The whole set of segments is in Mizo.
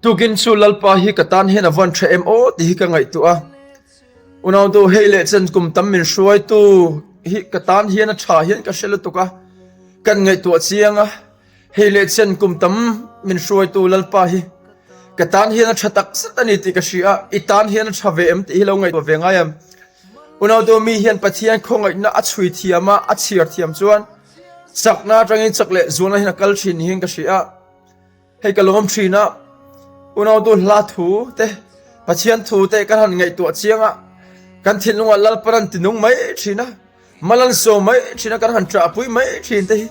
Tukin chu Lalpa hi ka tan hian a van tha em aw tih hi ka ngaihtuah a. Unautu hei leh chen kum tam min hruaitu hi ka tan hian a tha hian ka hre lutuk a, kan ngaihtuah chiang a, hei leh chen kum tam min hruaitu Lalpa hi ka tan hian a tha tak zet a ni tih ka hria a, i tan hian a tha ve em tih hi lo ngaihtuah ve ngai em? Unautu mi hian Pathian khawngaihna a chhui thiam a, a chhiar thiam chuan chakna atangin chak leh zualna hian a kal thin niin ka hria a. Hei ka lawm thin a, unautu hla thu te, Pathian thu te kan han ngaihtuah chiang a, kan thinlungah Lalpan an tinung mai thin a, mal an sawm mai thin a, kan han ṭahpui mai thin te hi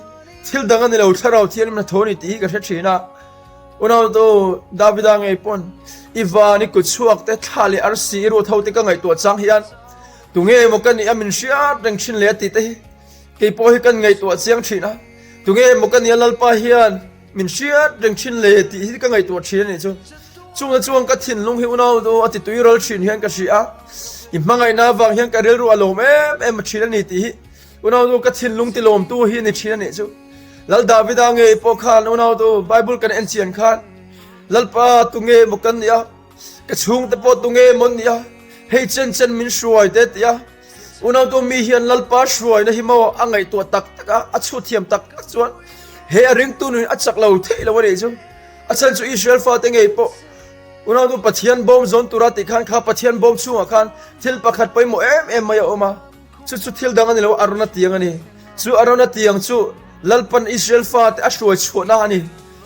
thil dang a ni lo, thlarau thianghlim hnathawh a ni tih hi ka hre thin a. Unautu Davida ngei pawn i van i kut chhuak te, thla leh arsi i ruat ho te ka ngaihtuah chang hian tunge maw ka nih a min hriat reng thin le a tih te hi kei pawh hi kan ngaihtuah chiang thin a, tunge maw ka nih a Lalpa hian Min hriat reng thin le tih hi ka ngaihtuah thin a nih chu. Chungah chuan ka thinlung hi unau du a ti tui ral thin hian ka hria a, i hmangaihna avang hian ka rilru a lawm em em thin a ni tih hi unau du ka thinlung ti lawmtu hi a ni thin a nih chu. Lal Davida ngei pawh khan unau du Bible kan en chian khan Lalpa tunge maw kan nih a, ka chhungte pawh tunge maw an nih a, hei chen chen min hruai te tih a, Unautu mi hian Lalpa hruaina hi maw a ngaihtuah tak tak a, a chhut thiam tak tak chuan he a ringtu nun a chak lo theih lo a nih chu. A chhan chu Israel fate ngei pawh unautu Pathian bawm zawn tura tih khan kha Pathian bawm chhungah khan thil pakhat pawimawh em em mai a awm a, chu chu thil dang a ni lo, Arona tiang a ni. Chu Arona tiang chu Lalpan Israel fate a hruai chhuahna a ni.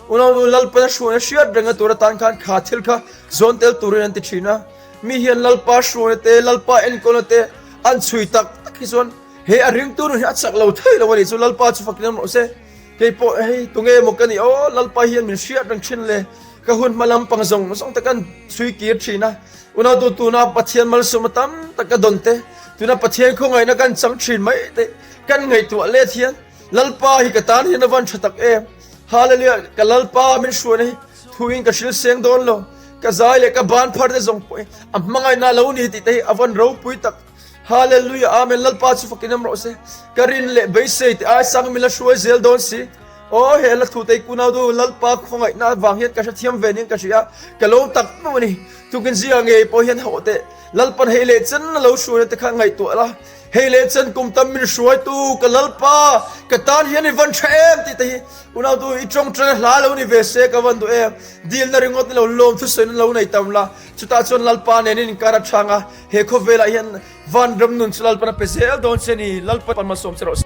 Unautu Lalpan a hruaina hriat renga tur atan khan kha thil kha zawn tel turin an ti thin a. Mi hian Lalpa hruaina te, Lalpa enkawlna te an chhui tak tak hi chuan he a ringtu nun hi a chak lo thei lo a nih chu Lalpa chu fakin awm rawh se. Kei pawh hei tunge maw ka nih aw Lalpa hian min hriat reng thin le ka hun hma lampang zawng zawng te kan chhui kir thin a. Unautu tuna Pathian malsawmna tam tak ka dawn te, tuna Pathian khawngaihna kan chang thin mai te kan ngaihtuah let hian Lalpa hi ka tan hian a van tha tak em. Hallelujah ka Lalpa min hruaina hi Thuin ka hril seng dawn lo, ka zai leh ka ban phar te zawng pawh hi a hmangaihna lo ni tih te hi a van ropui tak. Hallelujah Amen Lalpa chu fakin awm rawh se. Ka rin leh beisei te ai sang min la hruai zel dawn si. Aw he la thu te kunau du Lalpa khawngaihna vang hian ka hrethiam ve nin ka hria ka lo tak meuh a ni. Tukin zia ngei pawh hian hawh teh Lalpan hei leh chen a lo hruaina te kha ngaihtuah la. Hei leh chen kum tam min hruaitu ka Lalpa ka tan hian i van tha em tih te hi Unautu i tawngtai hla lo ni ve se ka van duh em? Dilna ringawt ni lo lawm thusawi na lo nei tam la, chutah chuan Lalpa nen in inkar a chhang a, he khawvelah hian vanram nun chu Lalpan a pe zel dawn che ni, Lalpa malsawm che rawh se.